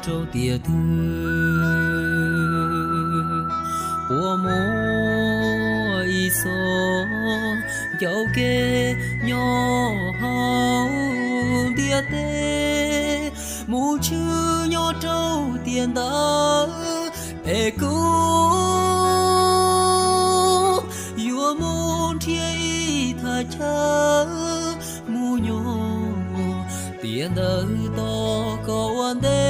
Rau tiam twg puas muaj ib txoj ncauj kev nyob hauv ntiaj teb, mus tshwm nyob rau tiam ntawd es kuv yuav mus nrhiav ib thaj chaw mus nyob tiam ntawd tos koj ua ntej.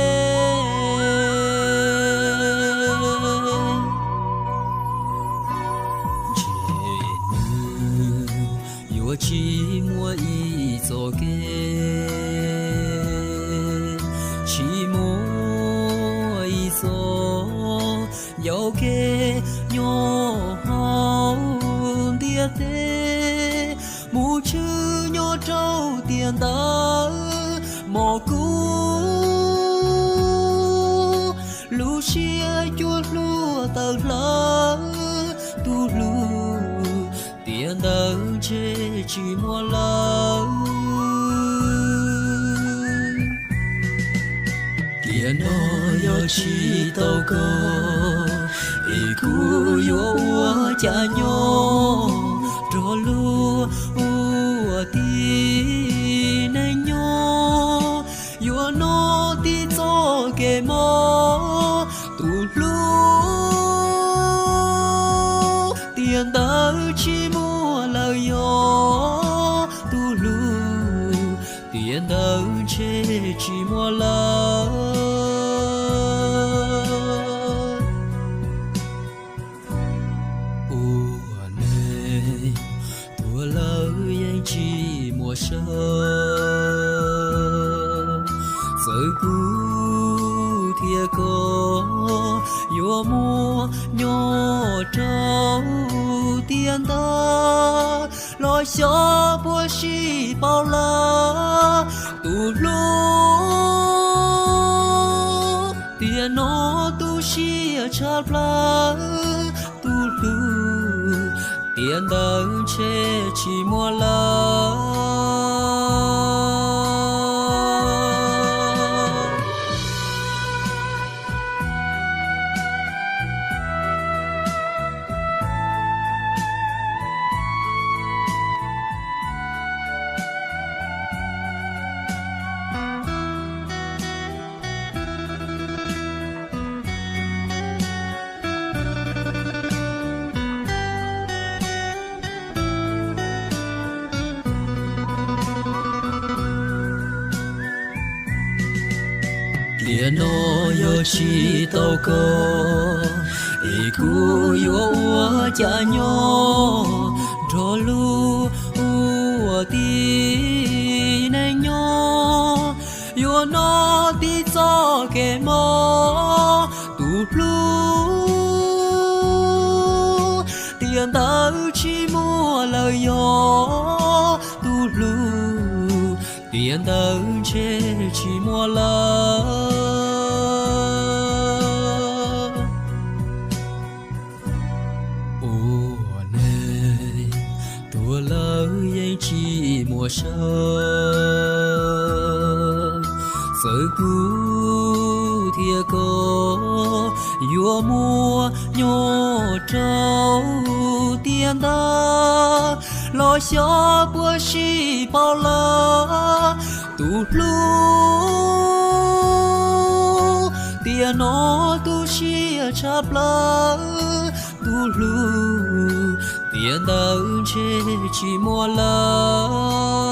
Ntshe nws yuav tsis muaj ib txoj kev, tsis muaj ib txoj ncauj kev nyob hauv ntiaj teb, mus tshwm nyob rau tiam ntawd mog. Kuv lub siab cuag hlua tawm hlawv, tus hlub tiam ntawd ntshe tsis muaj lawm. Tiam no yog tsis tau koj es kuv yuav ua cas nyob, nrog luag ua tib neeg nyob, yuav noj tib txoj kev mob. Tus hlub tiam ntawd tsis muaj lawm, yog tus hlub tiam ntawd ntshe tsis muaj lawm. Ua neeg tuag lawm yeej tsis muaj sawv, txawm kuv thiab koj yuav muaj nyob rau tiam ntawd, los xyov puas sib paub lawm. Tus hlub tiam no tu siab tshaj plaws, tus hlub tiam ntawd ntshe tsis muaj lawm. Tiam no yog tsis tau koj es kuv yuav ua cas nyob, nrog luag ua tib neeg nyob, yuav noj tib txoj kev mob. Tus hlub tiam ntawd tsis muaj lawm, yog tus hlub tiam ntawd ntshe tsis muaj lawm. Ua neeg tuag lawm yeej tsis muaj sawv, txawm kuv thiab koj yuav muaj nyob rau tiam ntawd, los xyov puas sib paub lawm. Tus hlub tiam no tu siab tshaj plaws, tus hlub tiam ntawd ntshe tsis muaj lawm.